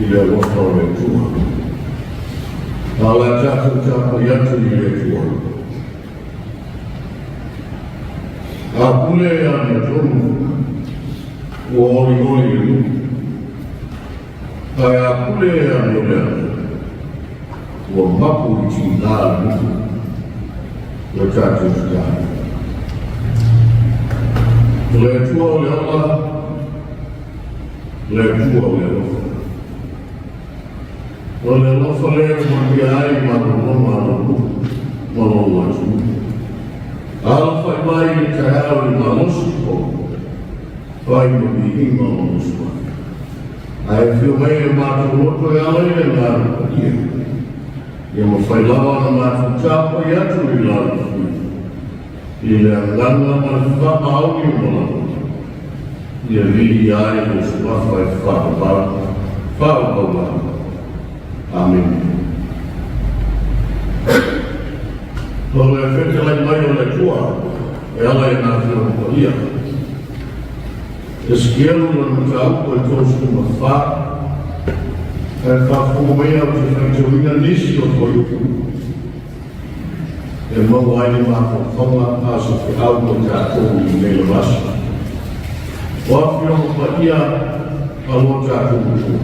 I le alofa o le Atua. A o le a tatou tapuai atu i le Atua. A pule e amiotonu, ua olioli le nuu. Ae a pule e amioleaga, ua mapu i tiga le nuu. Ua tatou tatalo. O le Atua o le ola, le Atua o le alofa. O le alofa lea e manuia ai malologa a lou nuu ma lou atunuu. Alafai mai i le taeao i le malosi fou, fai ma viiga o lona suafa. Ae afio mai i le matou loto e ala i le Agaga Paia. Ia mafai lava ona matou tapuai atu i lalo fui i le agaga ma le faamaoni o malama. Ia viia ai lou suafa e faavavau, faavavau lava. Amene. O le fetalai mai o le Atua e ala i ana Afioga Paia. Esekielu lona mataupu e 34, Ae faafofoga maia ou te faitauina nisi o fuaiupu e maua ai le mafaufauga a o se feau mo tatou i lenei lava aso. O afioga paia a lo tatou Matua.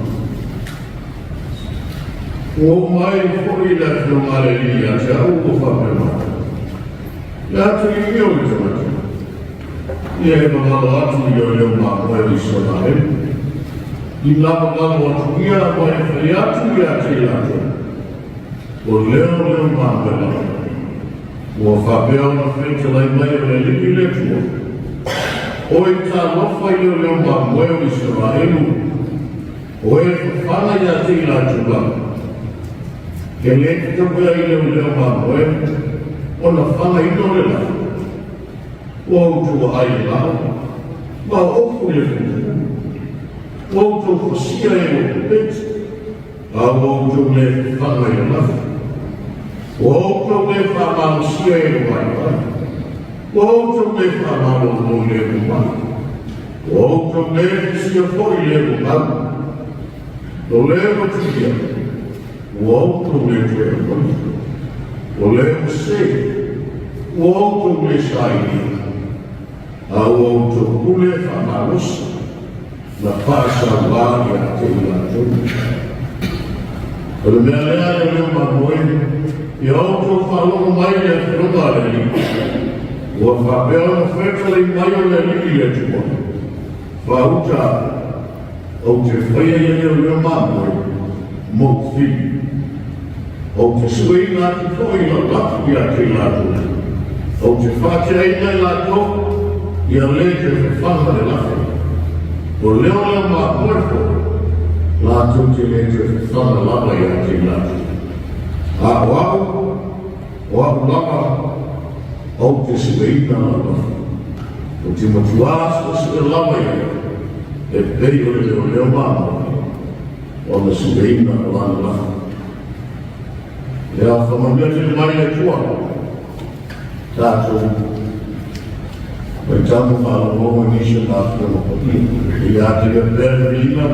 Ua oo mai foi le afioga a le Alii ia te au ua faapea mai, Le atu i o le tagata, ia e magalo atu i leoleo mamoe o Isaraelu, i lagolago atu ia ma e fai atu ia te i latou, O leoleo mamoe lava. Ua faapea ona fetalai mai o le Alii le Atua, O talofa i leoleo mamoe o Isaraelu, o e fafaga ia te i latou lava. E le tatau ea i leoleo mamoe ona fagaina o le lafo. Ua outou aai e lao, ma ofu i le fuifui. Ua outou fasia e lou pepeti, a ua outou le fafaga i le lafo. Ua outou le faamalosia e le vaivai. Ua outou le faamalolo i le umai. Ua outou le fusia foi i le umau. O le ua tuia, ua outou le toe aumaia. O le ua se, ua outou le sailia. A ua outou pule faamalosi na faasauā ia te i latou. O le mea lea e leo mamoe, ia outou faalogo mai le afioga a le Alii. Ua faapea ona fetalai mai o le Alii le Atua. Faauta, ou te faia ia leoleo mamoe mou fili. Ou te sueina atu foi i lau lafu ia te i latou. Ou te faateaina i latou ia le toe fafaga le lafe. O leoleo mamoe foi, latou te le toe fafaga lava ia te i latou. A o au, o au lava, ou te sueina lau lafu. Ou te matuā suesue lava i ai, e pei o le leoleo mamoe ona sueina o lana lafu. Ia faamanuia tele mai le Atua tatou faitau ma faalogologo i nisi o na afioga paia. Ia atilia pea le viiga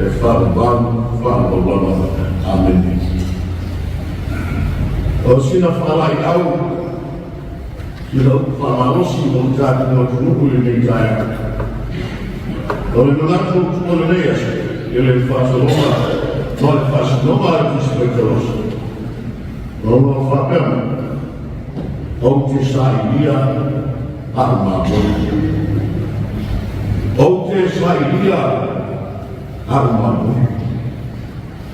e faavavau, faavavau lava. Amene. O sina faalaiau, sina upu faamalosi mo le tatou atunuu i lenei taeao. O le manatu o tua lenei aso, i le faasologa ma le faasinoga a le Tusi Faitalosi. O lo o faapea mai, Ou te sailia a'u mamoe. Ou te sailia a'u mamoe.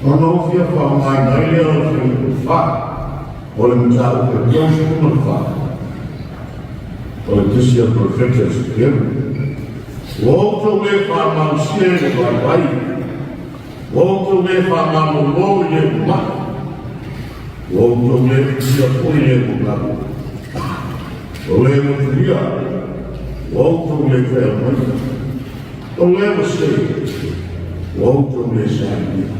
Ona ou fia faaaogaina ai lea o le fuaiupu 4 o le mataupu e 34 o le Tusi a le Perofeta Esekielu. Ua outou le faamalosia i le vaivai, ua outou le faamalolo i le umai, ua outou le tulia foi i le gagau. O le ua tulia, ua outou le toe aumaia. O le ua se, ua outou le sailia.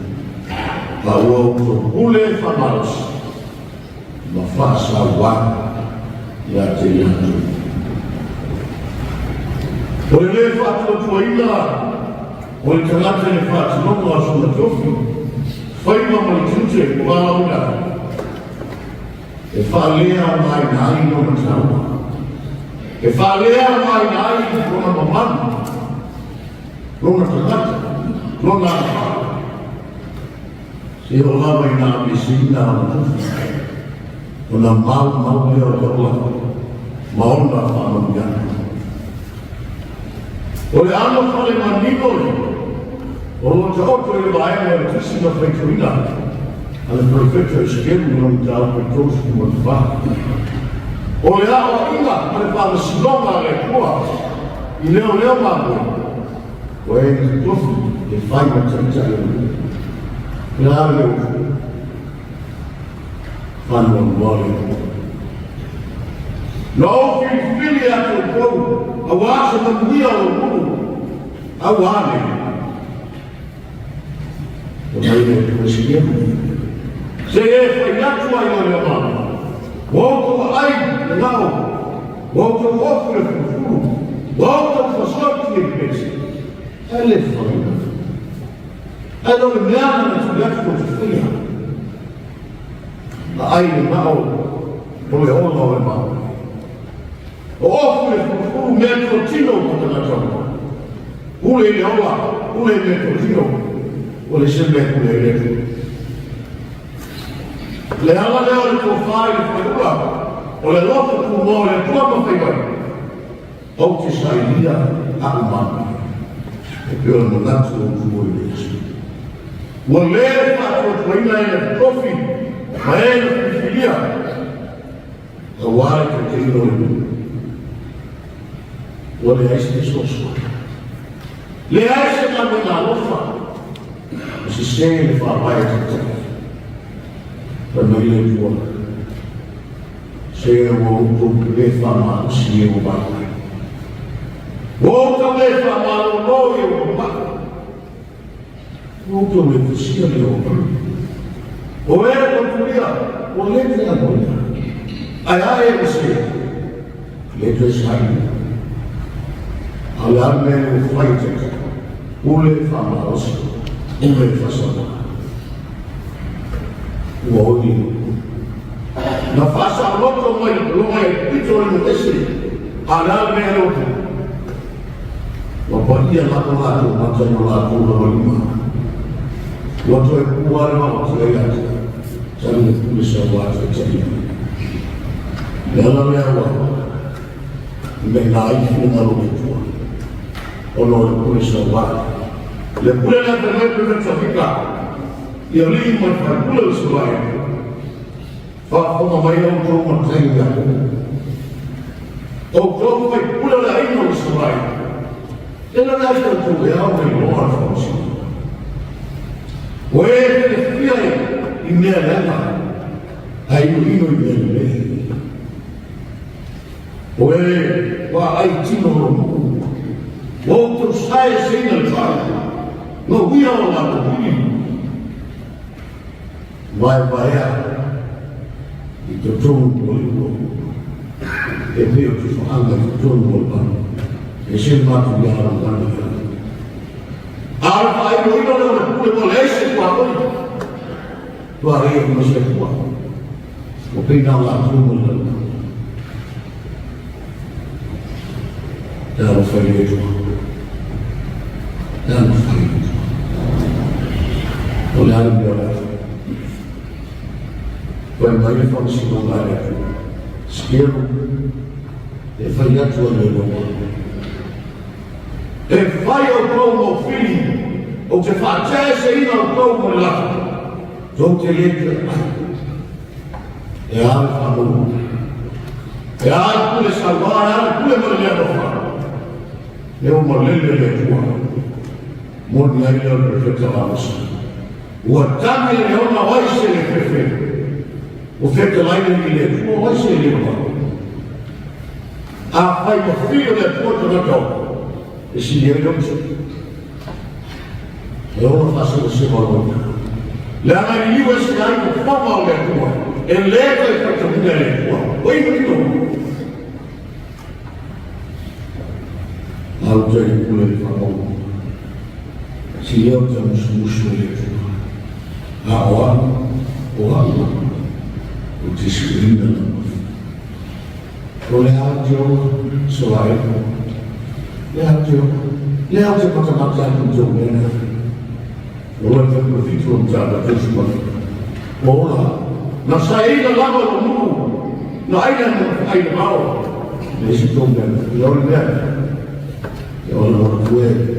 A ua outou pule faamalosi ma faasauā ia te i latou. O le le faatuatuaina. O le tagata i le faatinoga o sona tofi, faiva ma le tiute ua valaauina ai, e faaleaogaina ai lona taua, e faaleaogaina ai lona mamalu, lona tagata, lona agavaa, seia oo lava ina aveeseina ona tofi, ona maumau lea o le ola ma ona faamanuiaga. O le alo fale manino lea o lo o taoto i le vaega o le Tusi na faitauina a le Perofeta Esekielu i lona mataupu e 34. O le aoaiga ma le faamasinoga a le Atua i leoleo mamoe, ua e na tofi e fai ma taitai o le nuu. O le a le mea ua tupu? Faanoanoa le Atua. Na ou filifili ia te outou auā se manuia o lou nuu, auā nei. Fai mai le Atua i Sikemu, Se e fai atu ai o lea manu, ua outou aai le gao, ua outou ofu le fulufulu, ua outou fasoki e pese, ae le fafagaina. Ae le o le mea na tuli atu tou te faia. Aai le gao o le ola o le mamoe. O ofu le fulufulu mea totino ma tagata uma. Pule i le ola, pule i mea totino, o le se mea pule ai le Atua. Le ala lea o le tofa i le faleula, o le alofa tumau o le Atua ma fai mai. Ou te sailia a'u mamoe e pei o le manatu o tua i le aso. Ua le faatuatuaina e le tofi ma e na filifilia auā le taitaiina o le nuu. Ua leai se fesoasoani, leai se galuega alofa, ua sesē le faavae a taitai. Fai mai le Atua. Se ua outou le faamalosi e ua vaivai. Ua outou le faamalolo e ua mamai. Ua outou le fusia le ua malu. O e ua tulia, ua le te amoia. Ae a e ua se, le toe saili. A o le a le mea ua fai e taitai? Pule faamalosi, pule faasaoa. Ua oi Na faasaoloto mai le pologa i le pito o le nuu ese, a o le a le mea e loto? Ua paia lava latou mata i o latou lava lima. Ua toe pua le vaotia ia te talu le pule sauā taitaia. Le ala lea ua mena ai finagalo o le Atua, ona o le pule sauā. Le pule lea fai mai pe Tavita, i alii ma le faipule o Isaraele. Faafofoga mai outou matai o Iakopo, outou faipule o le aiga o Isaraele, e lana ai outou e ao mai loa le faamasinoga. Ua e filifia i mea leaga, ae inoino i mea lelei. O e vaai tino o lou nuu, ua outou saeseina le fale, gauia o latou uli. Vaevaea i totonu o le ua e pei o tufaaga i totonu o le vanu, e se matou ia alu vanu i alu. A o le faailoilo lea o le pule ua leai se tuaoi, tuarei ma se Atua, ua pei na o latou ma le lalolagi. Talofa i le Atua. Talofa i le Atua. O le a le mea o le a fai? Fai mai le faamasinoga a le Atua. Sikelu, e fai atu a le Loa. E fai outou maufili, ou te faateseina outou ma le lafo. Tou te le toe ai. E a le faamauina? E a le pule sauā, e a le pule ma le le alofa? Lea ua malele le Atua, moni ai lea o le perofeta o Amosa. Ua tagi le leona o ai se le fefe, ua fetalai le alii i le Atua o ai se le mamalu. Afai ua fili o le Atua tagata o, e sili ai le uso. E ola faaselasela o lona. Leaga e liliu ese ai fofoga o le Atua, e le toe faitauina e le Atua. O ino ino. Au te pule le whakauru. Si lea ou te musumusu e le Atua, a o au, o au lava, ou te sueina lava. O le a ou te ola, Isaraelu, le a ou te ola, le a ou te matamata atu i tou mea na. O loe 27 o matata 30. Ua ola, na saeina lava lou nuu, na aina ma aina mao. Le isi tou mea, le o le mea, e ola ola tue,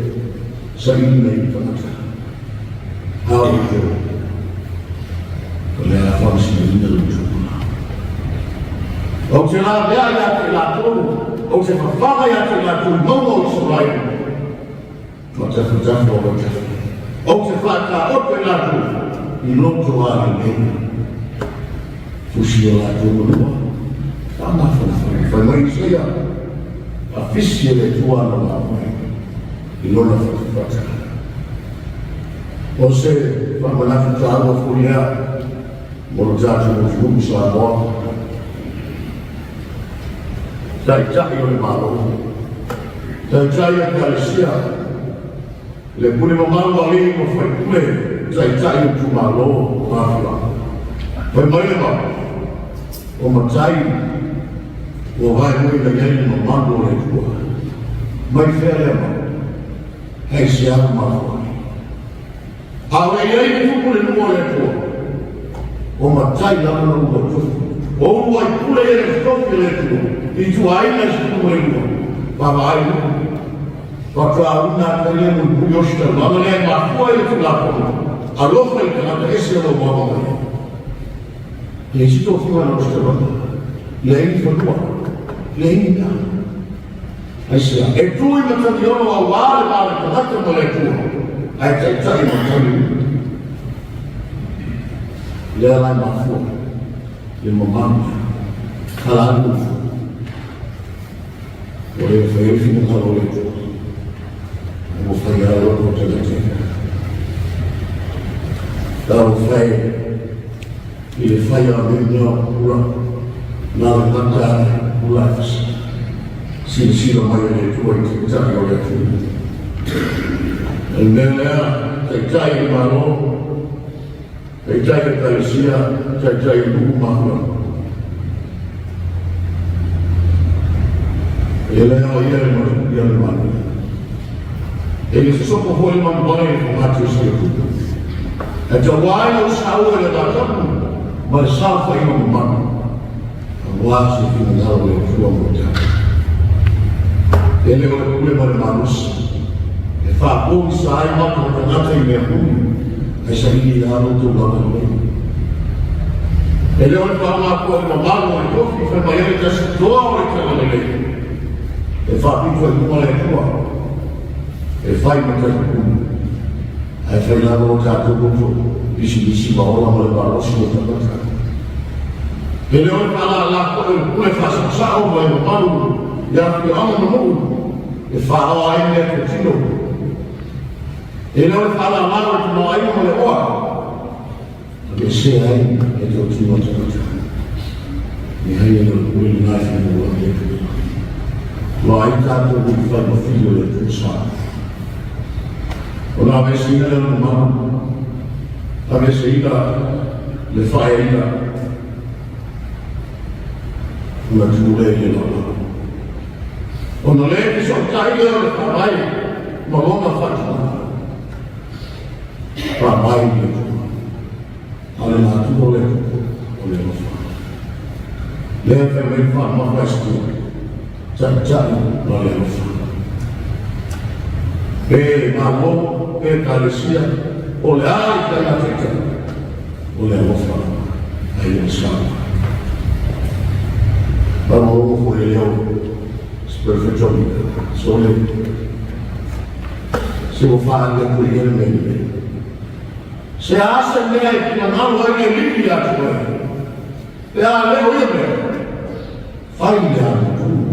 saili nei i tagata. A o le teo, o le a faamasinoina lou tupuna. Ou te lavea ia te i latou, ou te fafaga ia te i latou i mauga o Isaraelu, ma tafatafa o vaitafe. Ou te faataoto i latou i loto alelei, fusi o latou manua, faamafanafana. Fai mai Isaia, a fisi e le Atua ana vaavaai i lona fatafata. O se faamanatu taua foi lea mo lo tatou atunuu Samoa. Taitai o le Malo, Taitai o Ekalesia, le pule mamalu a alii ma faipule, Taitai o itumalo ma afioaga. Fai mai le mau, o matai ua vae mai na i ai le mamalu o le Atua. Mai fea lea mau? Hei se alu mafua ai. A o le i ai le tupu le nuu o le Atua, o matai lava na ua tofi. O ulu ai pule ia le tofi o le Atua, i tuaina i 12, vaavaai nuu. Faatoa una atu ai lea mulimuli o se taulaga lea e mafua ai le Tulafono, alofa i le tagata ese o lou ava mai ai. E leai se tofiga na o se taulaga, leai ni fanua, leai ni mea. Aisea? E tu i Matagiono auā le va o le tagata ma le Atua, ae taitai ma tali uma. Lea la e mafua le mamalu kala alu ua le mafai ai le finagalo o le Atua, ae ua fai lava loto o tagata. Talofa e i le fai a le mea o pula, na le mata ae pula e fasi. Silasila mai e le Atua i taitai o le atunuu. O le mea lea, taitai o le Malo, taitai o Ekalesia, taitai o nuu ma afioaga. E le ao ia le matuia le Malo. E le sopo foi le manuvai i le fogati o si Atua. E tauā ai lau saua i le vatapu ma le saofaiga mamalu, aua se finagalo o le Atua mo tatou. E le o le pule ma le malosi e faapogisa ai mata o tagata i mea moni, ae saili i alo outou lava lelei. E le o le faaaoga le mamalu o le tofi fai mai ai le tasi toa o le talalelei, e faapito ai luga le Atua, e fai ma talikuli. Ae fai lava o tatou loto, pisinisi ma ola ma le malosi o tagata. E le o le faalala foi o le pule faasaosao ma le mamalu i afioaga ma nuu e faaoa ai mea totino. E le o le faalala o le tamaoaiga ma le oa aveesea ai mea totino a tagata. Leai, e le o le pule lena e fai mo le Atua. Ua ai tatou i fai ma fili o le Atua sa. Ona aveeseina lea o le mamalu, aveeseina le faaeaina, ona tuu lea i le laulau. Ona le fesootai lea o le faavae ma lona faatinoga. Faavae i le Atua, a o le natura o le Atua, o le alofa. Lea e fai mai le faamamafa e Situa, taitai ma le alofa. Pe Malo, pe Ekalesia, o le a ituaiga taitai, o le alofa lava, ae le o le sao. Faalogologo foi i le leo Perfect Sole, se ua faaali atu e ia le mea lelei. Se a se mea e finagalo ai le Alii ia te oe, pe a le o ia mea, fai le amiotonu.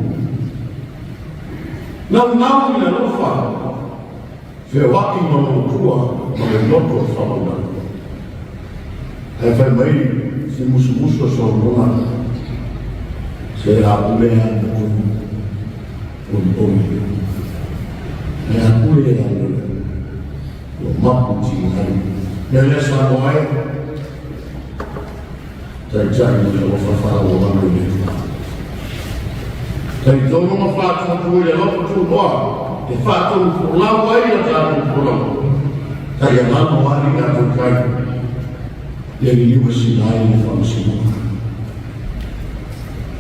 Naunau i le alofa, feoai ma lou Atua ma le loto faamaumau. Ae fai mai si musumusu a Solomona, se a pule a amiotonu, olioli. Ae a pule a amiotonu. Ua mapu tigai. Mea lea Samoa e, taitai ma le alofa faaauaualo i le Atua. Talitonu ma faatuatua i le alofa tunoa e faatonufolau ai la tatou folauga. Taialalo ali tatou tai, ia liliu e sila ai le faamasinoga.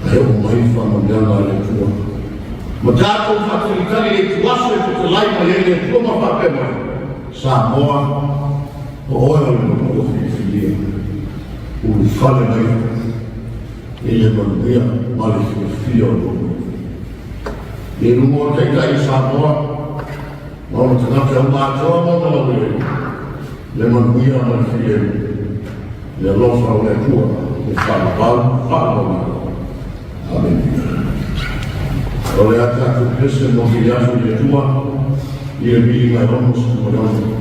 Ae oo mai le faamanuiaga a le Atua. Ma tatou faatalitali i le ituaso e fetalai mai ai le Atua ma faapea mai, Samoa, o oe o le matua filifilia, ulufale mai i le manuia ma le fiafia o lou nuu. I luga o Taitai o Samoa, ma ona tagata uma atoa ma ona laueleele, le manuia ma le filemu, le alofa o le Atua e faalavau faalavau. Amene. O le a tatou pese mo le aso i le Atua, i le viiga e 66.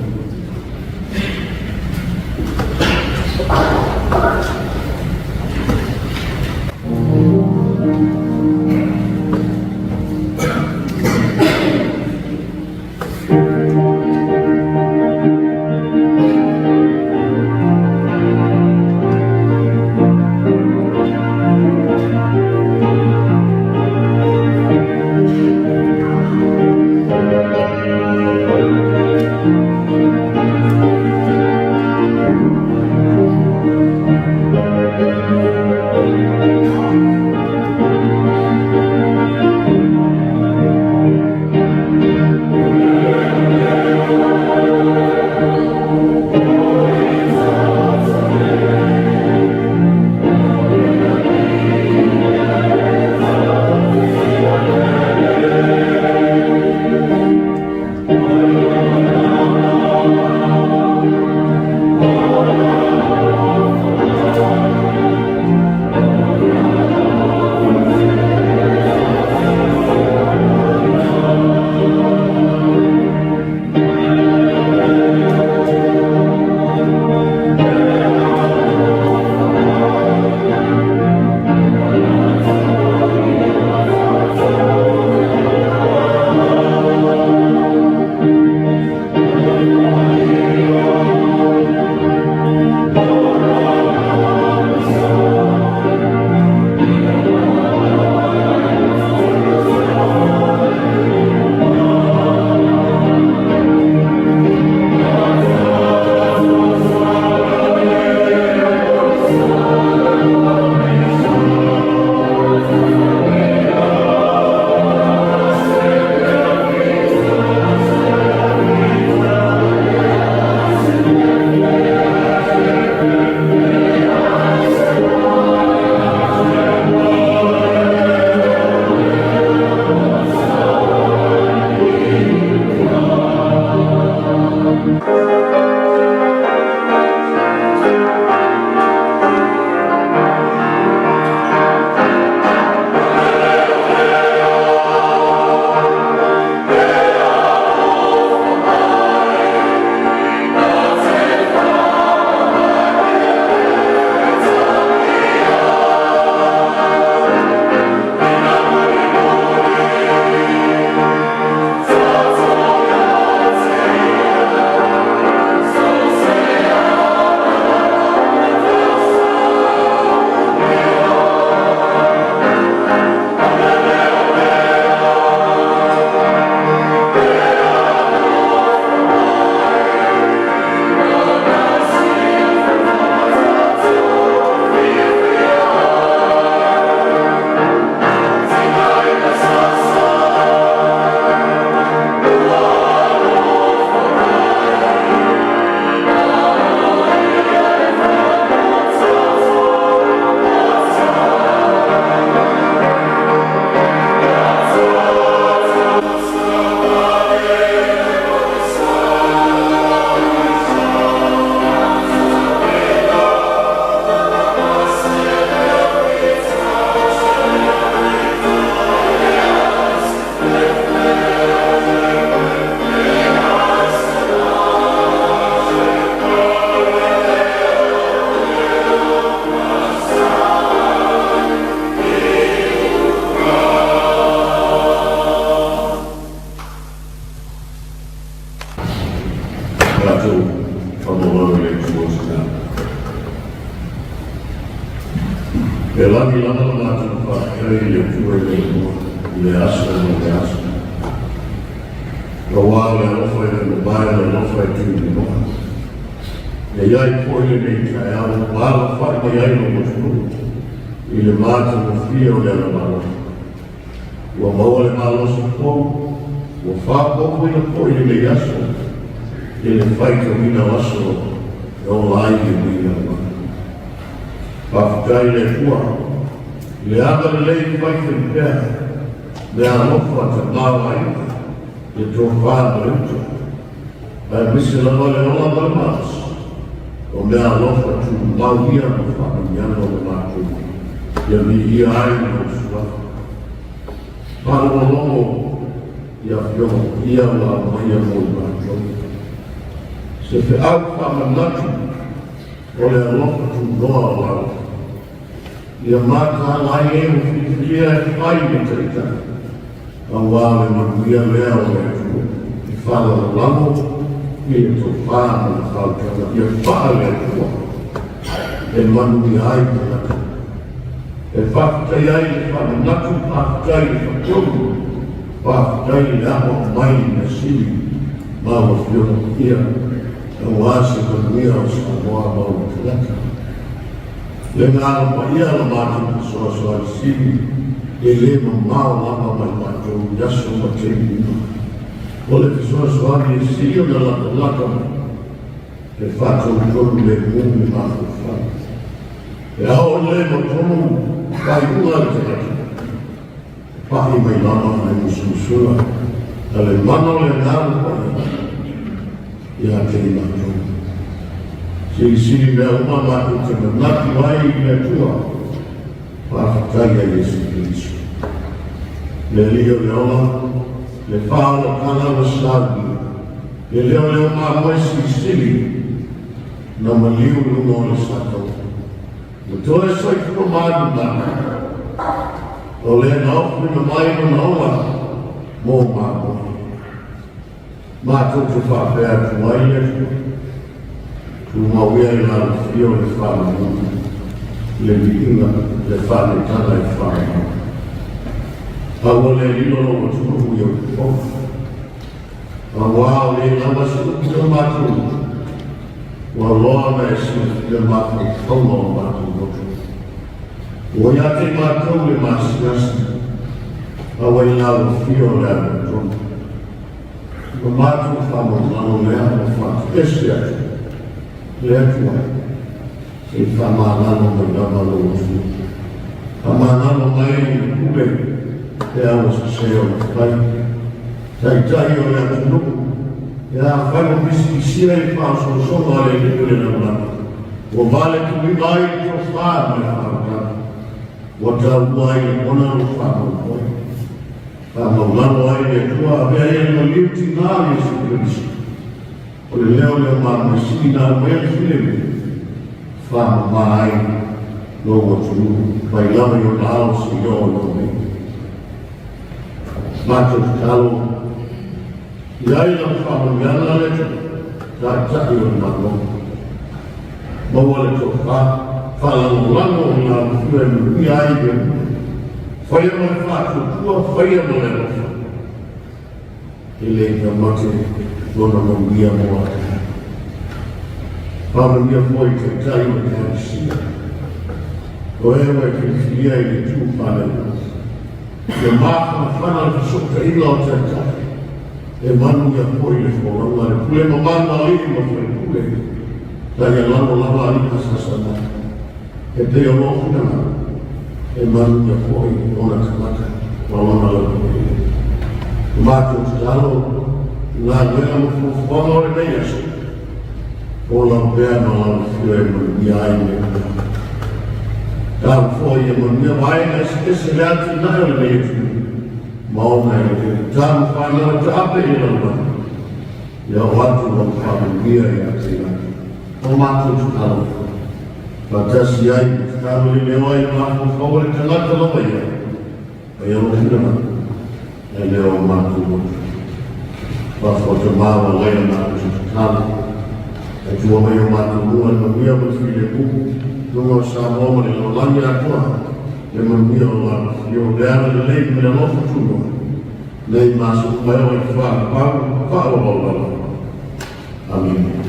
E lagi lava la matou faafetai i le Atua i le Atua i le aso ma le aso. Auā o le alofa e le mamae, o le alofa e tuliloa. E i ai foi lenei taeao ua alafai mai ai lou atunuu i le matagofie o le alamalama. Ua maua le malosi fou, ua faaopoopoina foi lenei aso i le faitauina o aso e ola ai lenei lalolagi. Faafetai i le Atua i le agalelei faifaipea, le alofa tamaoaiga, le tofa ma le uta, aemaise lava le ola ma le malosi, o mea alofa tumau ia ma faamanuiaga o le matou ia viia ai lou suafa. Faalogologo i afioga paia ua aumaia mo i matou. Se feau faamanatu o le alofa tunoa o lau. Ia mataala ai e ua filifilia e fai ma taitai, auā le manuia lea o le atunuu e faalagolago i le tofa ma le faautaga ia paa le Atua e manuia ai tagata. E faafetai ai le faamanatu, faafetai le faatonu, faafetai le aoao mai i mea sili ma lau Afioga Paia aua se manuia o Samoa ma ona tagata. Le agaga paia la matou fesoasoani sili e le mamao lava mai matou i aso ma taimi uma. O le fesoasoani e sili ona latalata mai e faatonutonu lemu le mafaufau. E ao le ma tonu faaiuga a le tagata. E paʻi mai lava le musumusuga a le mana o le Agaga Paia ia te i matou. Silisili mea uma matou te manatu ai i le Atua, faafetai ia Iesu Keriso. Le Alii o le ola, le faaolataga ua saunia, le leoleo mamoe silisili, na maliu i luga o le sataua. Ua toe soifua malu mai, o le na ofuina mai lona ola mo mamoe. Matou te faapea atu ai le Atua, tumau ia i lalofia o le faamanu, le viiga, le faaneetaga i faamanu. Aua le lilo lou atunuu i ou fofoga. Auā o le lava se upu o matou loto, ua loa ona e silafia mafaufauga o matou loto. Ua ia te matou le maasiasi, a ua i lalofia o le amiotonu. Ma matou faamalomalo lea ua faatuese atu le Atua, se i faamalalo mai lava lou atunuu. Faamalalo mai le pule pe a ua sese ona fai. Taitai o le atunuu, e afai ua pisipisia i le faaosoosoga a le alii o le lalolagi, ua valetuulima ai le tofa ma le faautaga, ua taua ai le ona lou faamoemoe. Faamaulalo ai le Atua, avea ia le maliu tina a Iesu Keriso. O le leo lea o Mamoe na aumaia le filemu, faamama ai lou atunuu mai lava i ona ao seia oo i ona iu. Matou tatalo i ai lau faamanuiaga le Atua, Taitai o le Malo. Maua le tofa, faalagolago i lalofua e manuia ai mea uma. Faia ma le faatuatua, faia ma le alofa. E le taumate lona manuia mo a taeao. Faamanuia foi i Taitai o le Ekalesia. O e ua e filifilia i le itu faaleaganuu. Ia mafanafana le fesootaiga o Taitai. E manuia foi le folauga, le pule mamalu a alii ma faipule. Taialalo lava alii asasana. E pei o lou finagalo, e manuia foi ona tagata ma lona lautele. O matou tatalo i galuega ma fuafuaga o lenei aso, o lau pea ma lau afio e manuia ai mea uma. Tau foi ia manuia vaega eseese le atinae o lenei atunuu ma ona eleele. Tau whanau e taape i lalolagi, ia o atu lau faamanuia ia te i latou. O matou tatalo, faatasi ai ma tatalo i leo ai mafaufau o le tagata lava ia, ai alo finagalo, ai leo o matou loto. Faafoto ma ua laila matou tatalo, ai tua mai o matou lua le manuia ma le filemu, Luga o Samoa ma le lalolagi atoa, le manuia o la o le agalelei ma le alofa tunoa, nei ma aso uma e oo i le faavavau, faavavau lava. Amene.